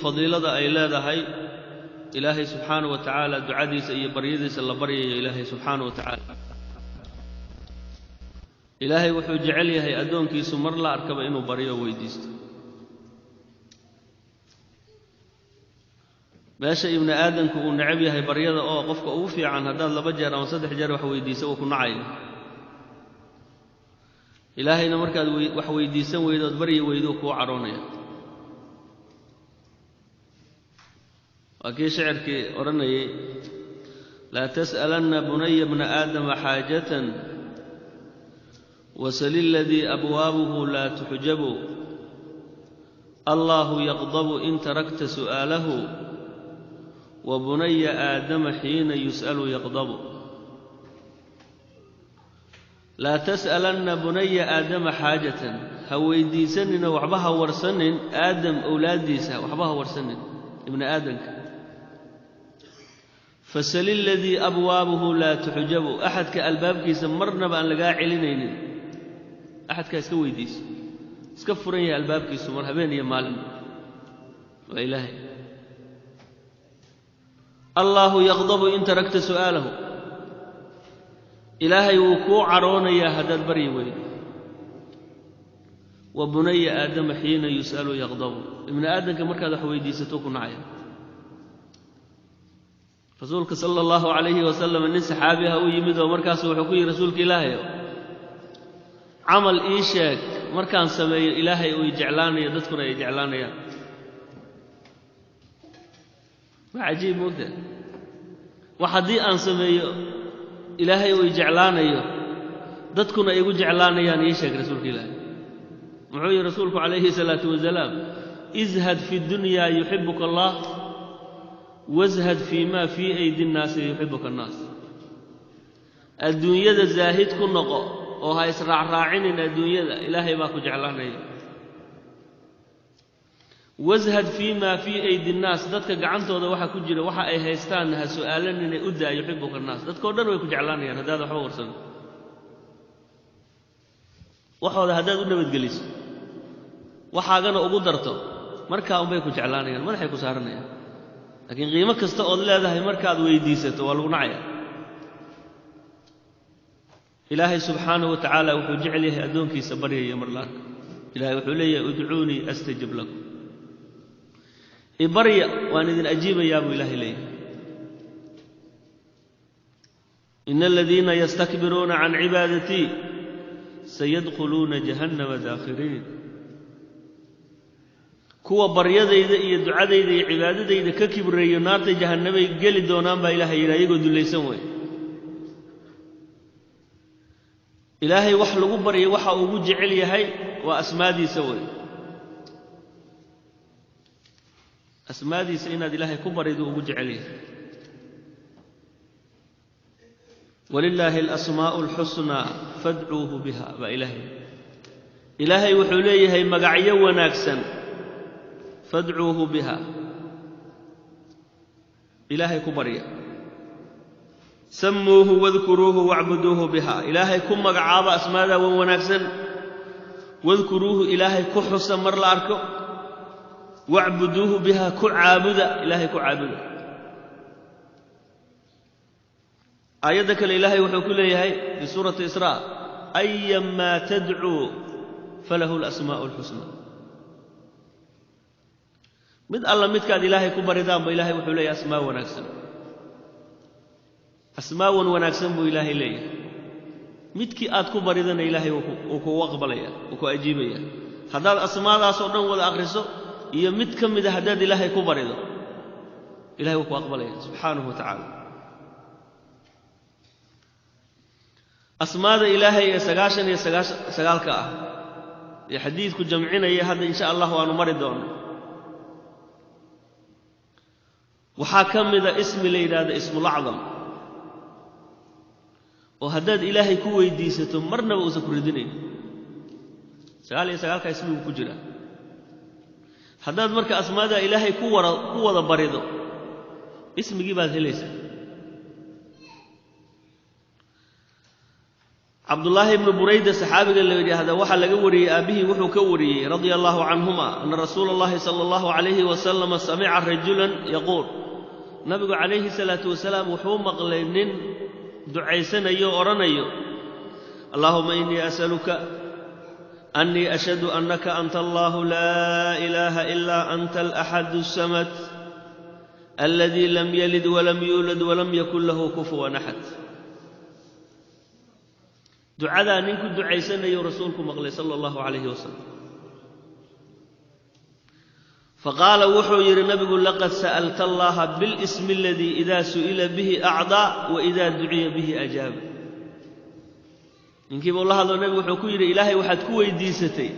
Fadiilada ay leedahay Ilaahay subxaanahu wa tacaala ducadiisa iyo baryadiisa la baryayo Ilaahay subxaanahu wa tacaala. Ilaahay wuxuu jecel yahay addoonkiisu mar la arkaba inuu baryo weydiisto. Meesha ibni aadamku uu necab yahay baryada oo qofka ugu fiican haddaad 2 jeer ama 3 jeer wax weydiiso uu ku nacayo. Ilaahayna markaad wax weydiisan weydo ood baryi weydo kuu cadhoonaya. Waa kii shicirkii odhanayay laa tas'alanna bunaya bna aadama xaajatan wasali aladii abwaabuhu laa tuxjabu allaahu yaqdabu in tarakta su'aalahu wa bunaya aadama xiina yus'alu yaqdabu. Laa tas'alanna bunaya aadama xaajatan, ha weydiisaninoo waxba ha warsanin aadam owlaaddiisa, waxba ha warsanin ibni aadamka. Fasali aladii abwaabuhu laa tuxjabu, axadka albaabkiisa marnaba aan lagaa celinaynin, axadkaa iska weydiiso, iska furan yahay albaabkiisu mar habeen iyo maalin, waa Ilaahay. Allaahu yaqdabu in tarakta su'aalahu, Ilaahay wuu kuu cadhoonayaa haddaad baryi weydo. Wa bunaya aadama xiina yus'alu yaqdabu, ibni aadamka markaad wax weydiisato ku nacaya. Rasuulka sala allahu calayhi wasalam nin saxaabi ah u yimid oo markaasu wuxuu ku yidhi rasuulka Ilaahayow, camal ii sheeg markaan sameeyo Ilaahay uu i jeclaanayo dadkuna ay jeclaanayaan. Waa cajiib moogta, wax haddii aan sameeyo Ilaahay uu i jeclaanayo dadkuna igu jeclaanayaan ii sheeg rasuulka Ilaahay. Muxuu yidhi rasuulku calayhi salaatu wasalaam, izhad fi dunyaa yuxibuka allah washad fii ma fii aydi nnaasi yuxibuka annaas. Adduunyada zaahid ku noqo oo ha israacraacinin adduunyada, Ilaahay baa ku jeclaanaya. Washad fii ma fii aydi nnaas, dadka gacantooda waxa ku jira waxa ay haystaanna ha su'aalanine u daa, yuxibuka annaas. Dadkao dhan way ku jeclaanayaan haddaad waxba warsanin, waxooda haddaad u nabadgeliso waxaagana ugu darto markaa unbay ku jeclaanayaan, madaxay ku saaranayaan. Laakiin qiimo kasta ood leedahay markaad weydiisato waa lagu nacaya. Ilaahay subxaanahu wa tacaala wuxuu jecel yahay addoonkiisa baryaya mar la arko. Ilahay wuxuu leeyahay udcuunii astajib lakum, ibarya waan idin ajiibayaa buu Ilaahay leeyahay. Ina aladiina yastakbiruuna can cibaadatii sayadkhuluuna jahannama daakhiriin. Kuwa baryadayda iyo ducadayda iyo cibaadadayda ka kibreeyo naarta jahannamay geli doonaan baa Ilaahay yidhi, ayagoo dullaysan wey. Ilaahay wax lagu baryo waxa ugu jecel yahay waa asmaadiisa wey. Asmaadiisa inaad Ilaahay ku baridu ugu jecel yahay. Walilaahi alasmaa'u alxusnaa fadcuuhu biha baa Ilaahay. Ilaahay wuxuu leeyahay magacyo wanaagsan, fadcuuhu biha, Ilaahay ku barya. Sammuuhu wadkuruuhu wacbuduuhu biha, Ilaahay ku magacaaba asmaadaa wan wanaagsan. Wadkuruuhu, Ilaahay ku xusa mar la arko. Wacbuduuhu biha, ku caabuda, Ilaahay ku caabuda. Aayadda kale Ilaahay wuxuu ku leeyahay fi suurati Israa, ayamaa tadcuu falahu alasmaa'u alxusnaa. Mid alla midkaad Ilaahay ku baridaanba Ilaahay wuxuu leeyahay asmaa wanaagsan, asmaawan wanaagsan buu Ilaahay leeyahay. Midkii aad ku baridana Ilaahay wuu kugu aqbalaya, wuu ku ajiibaya. Haddaad asmaadaasoo dhan wada akhriso iyo mid ka mida haddaad Ilaahay ku barido, Ilahay wuu ku aqbalaya subxaanahu wa tacaala. Asmaada Ilaahay ee 99 ah ee xadiidku jamcinaya hadda insha allah waanu mari doono, waxaa ka mida ismi la yidhaahdo ismulacdam, oo haddaad Ilaahay ku weydiisato marnaba uusan ku ridinayn. 99 ismigu ku jira. Haddaad marka asmaada Ilaahay ku wada barido ismigii baad helaysaa. Cabdullaahi ibnu Burayda saxaabiga la yidhaahda waxaa laga wariyey aabbihii wuxuu ka wariyey radia allahu canhuma ana rasuula allahi sala allahu calayhi wasalama samica rajulan yaquul. Nabigu calayhi salaatu wasalaam wuxuu maqlay nin ducaysanayo odhanayo allaahuma innii as'aluka annii ashhadu annaka anta allahu laa ilaaha ilaa anta alaxadu asamad aladii lam yalid walam yuulad walam yakun lahu kufuwan axad. Ducadaa nin ku ducaysanayo rasuulku maqlay sala allahu calayhi wasalam. Faqaala wuxuu yidhi nabigu laqad sa'alta allaha biاlsmi aladii idaa su'ila bihi acdaa wa idaa duciya bihi ajaaba. Ninkiibuu la hadlo nebigu wuxuu ku yidhi ilaahay waxaad ku weydiisatay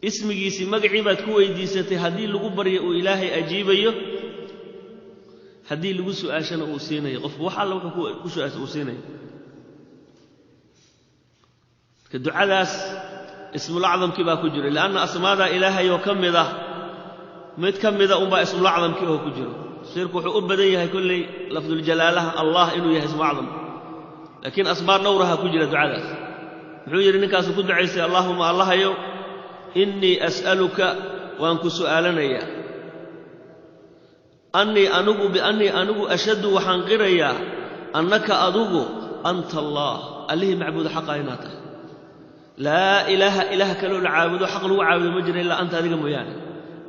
ismigiisii magacii baad ku weydiisatay haddii lagu baryo uu ilaahay ajiibayo, haddii lagu su'aashana uu siinayo, qofku wax alla wuxuu ku su'aasha uu siinayo. Marka ducadaas ismulacdamkii baa ku jira, lianna asmaadaa ilaahayoo ka mid ah mid ka mida unbaa ismulacdamkii oo ku jiro. Tafsiirku wuxuu u badan yahay kolley lafduljalaalaha allah inuu yahay ismuacdam, laakiin asmaa dhowraha ku jira ducadaas. Muxuu yidhi ninkaasuu ku ducaysay allaahuma allahayow innii as'aluka waan ku su'aalanayaa annii anigu biannii anigu ashhadu waxaan qirayaa annaka adugu anta allaah allihii macbuuda xaqa inaad tahay, laa ilaaha ilaah kaloo la caabudo xaq lagu caabudo ma jira ilaa anta adiga mooyaane,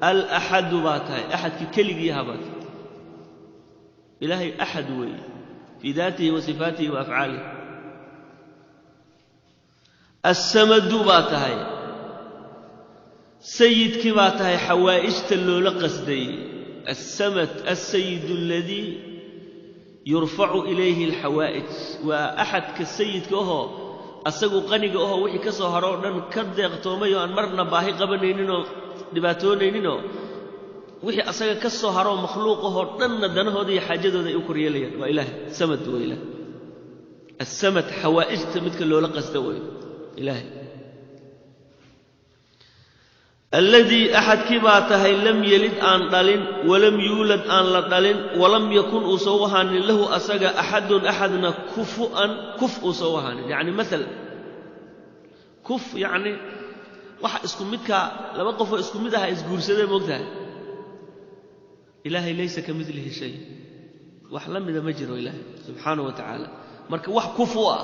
alaxadu baa tahay axadkii keligiiha baa tahay. Ilaahay axad weeye fii daatihi wa sifaatihi wa afcaalihi. Assamadu baa tahay sayidkii baa tahay xawaa'ijta loola qasday. Assamad alsayid aladii yurfacu ilayhi alxawaa'ij, waa axadka sayidka ahoo asagu qaniga ahoo wixii ka soo haro o dhan ka deeqtoomay oo aan marna baahi qabanayninoo dhibaatoonayninoo wixii asaga ka soo haroo makhluuq ahoo dhanna danahooda iyo xaajadooda ay u koryeelayaan. Waa ilaahay samad waa ilaah. Assamad xawaa'ijta midka loola qasda weyo ilaahay. Alladii axadkii baa tahay lam yelid aan dhalin walam yuulad aan la dhalin walam yakun uusan u ahaanin lahu asaga axadun axadna kufu'an kuf uusan u ahaanin. Yacni maal kuf yacni waxa isku midkaa laba qofoo isku mid aha isguursadee moogtahay. Ilaahay laysa ka midlihi shay, wax la mida ma jiro ilaahay subxaanahu wa tacaala. Marka wax kuf u ah,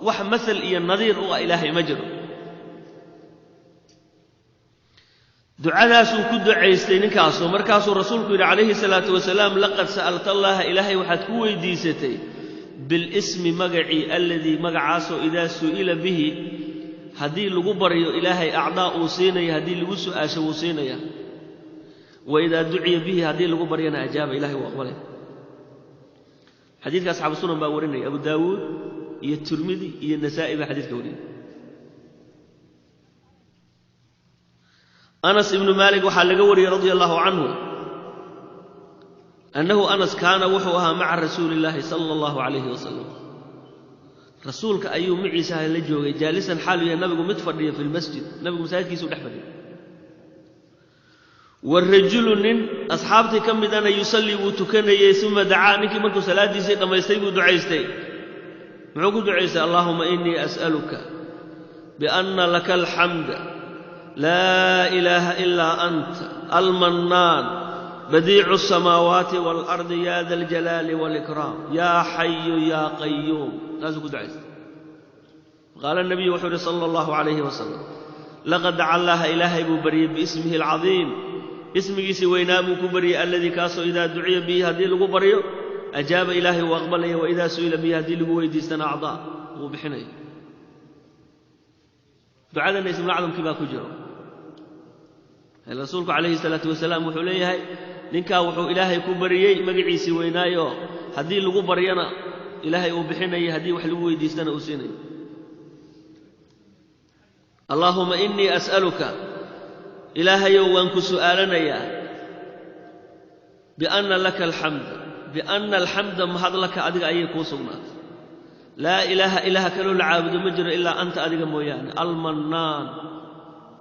wax maal iyo nadiir u ah ilaahay ma jiro. Ducadaasuu ku ducaystay ninkaasoo markaasuu rasuulku yidhi calayhi salaatu wasalaam laqad sa'alta allaha ilaahay waxaad ku weydiisatay bilismi magacii aladii magacaasoo idaa su'ila bihi haddii lagu baryo ilaahay acdaa uu siinaya, haddii lagu su'aasho wuu siinaya, wa idaa duciya bihi haddii lagu baryana ajaaba, ilahay wuu aqbalaya. Xadiidka asxaabu sunan baa warinaya, Abu Daawuud iyo Tirmidi iyo Nasaa'i baa xadiidka warinaya. Anas ibnu Maalik waxaa laga wariyey radia allahu canhu annahu Anas kaana wuxuu ahaa maca rasuuli illaahi sala allahu calayhi wasalam. Rasuulka ayuu maciisaha la joogay jaalisan xaalu yahay nabigu mid fadhiya fi lmasjid, nabigu masaajidkiisuu dhex fadhiya. Warajulu nin asxaabtii ka midana yusallii wuu tukanayey, uma dacaa ninkii markuu salaaddiisii dhammaystay buu ducaystay. Muxuu ku ducaystay? Allaahuma innii as'aluka bianna laka alxamda laa ilaaha ilaa anta almannaan badiicu asamaawaati waalardi ya da aljalaali waalikraam yaa xayu yaa qayuum. Saasuu ku ducaystay. Qaala nabiyu wuxuu yidhi sala allahu calayhi wasalam laqad daca allaha ilaahay buu baryey biismihi alcadiim, ismigiisii weynaa buu ku baryey, alladii kaasoo idaa duciya bihi haddii lagu baryo ajaaba ilaahay wuu aqbalaya, wa idaa su'ila bihi haddii lagu weydiistana acdaa wuu bixinaya. Ducadana ismulacdamkii baa ku jiro. Rasuulku calayhi salaatu wasalaam wuxuu leeyahay ninkaa wuxuu ilaahay ku bariyey magaciisii weynaayo haddii lagu baryana ilaahay uu bixinaya, haddii wax lagu weydiistana uu siinayo. Allaahuma innii as'aluka ilaahayow waan ku su'aalanayaa bianna laka alxamda, bianna alxamda mahad laka adiga ayay kuu sugnaatay, laa ilaaha ilaah kaloo la caabudo ma jiro ilaa anta adiga mooyaane, almannaan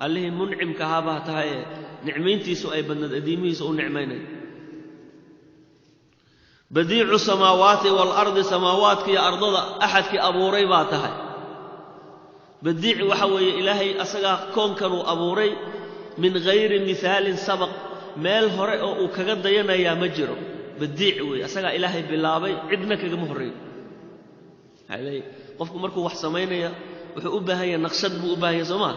allihii muncimka ahaabaa tahaye nicmayntiisu ay badnaed, addiimihiisu u nicmaynayo, Badiicu samaawaati waalardi, samaawaadka iyo ardada axadkii abuuray baa tahay. Badiic waxa weeye Ilaahay asagaa koonkanuu abuuray min hayri mihaalin sabaq, meel hore oo uu kaga dayanayaa ma jiro. Badiic weeye, asagaa Ilaahay bilaabay, cidna kagama horreeyo. Qofku markuu wax samaynaya wuxuu u baahan yahay naqshad buu u baahan yahay, soo maa?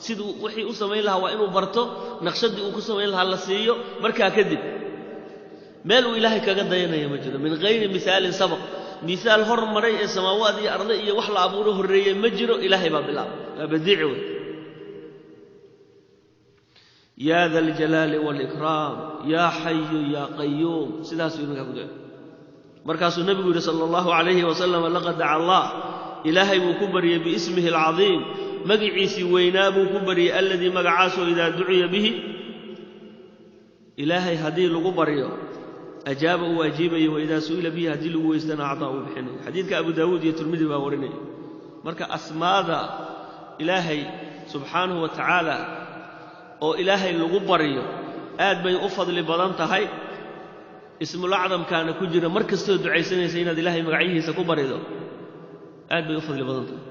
Siduu wixii u samayn lahaa waa inuu barto, naqshaddii uu ku samayn lahaa la siiyo. Markaa kadib meel uu Ilaahay kaga dayanaya ma jiro. Min hayri mihaalin sabaq, mihaal hor maray ee samaawaad iyo arda iyo wax la abuuro horreeyey ma jiro, Ilaahay baa bilaabay, waa badiici wey. Yaa da aljalaali waalikraam, yaa xayu yaa qayuum, sidaasuu iminkaa ku ducay. Markaasuu nebigu yidhi sala allahu calayhi wasalam: laqad daca Allah, Ilaahay buu ku baryey, biismihi alcadiim, magiciisii weynaa buu ku baryey, alladii magacaasoo idaa duciya bihi, Ilaahay haddii lagu baryo, ajaaba, uu ajiibayo, waidaa su'ila bihi, haddii lagu weystana, acdaa, uu bixinayo. Xadiidka Abu Daawuud iyo Tirmidi baa warinaya. Marka asmaada Ilaahay subxaanahu wa tacaala oo Ilaahay lagu baryo aad bay u fadli badan tahay. Ismulacdamkaana ku jira. Mar kastoo ducaysanaysa inaad Ilaahay magacyihiisa ku barido aad bay u fadli badan tahay.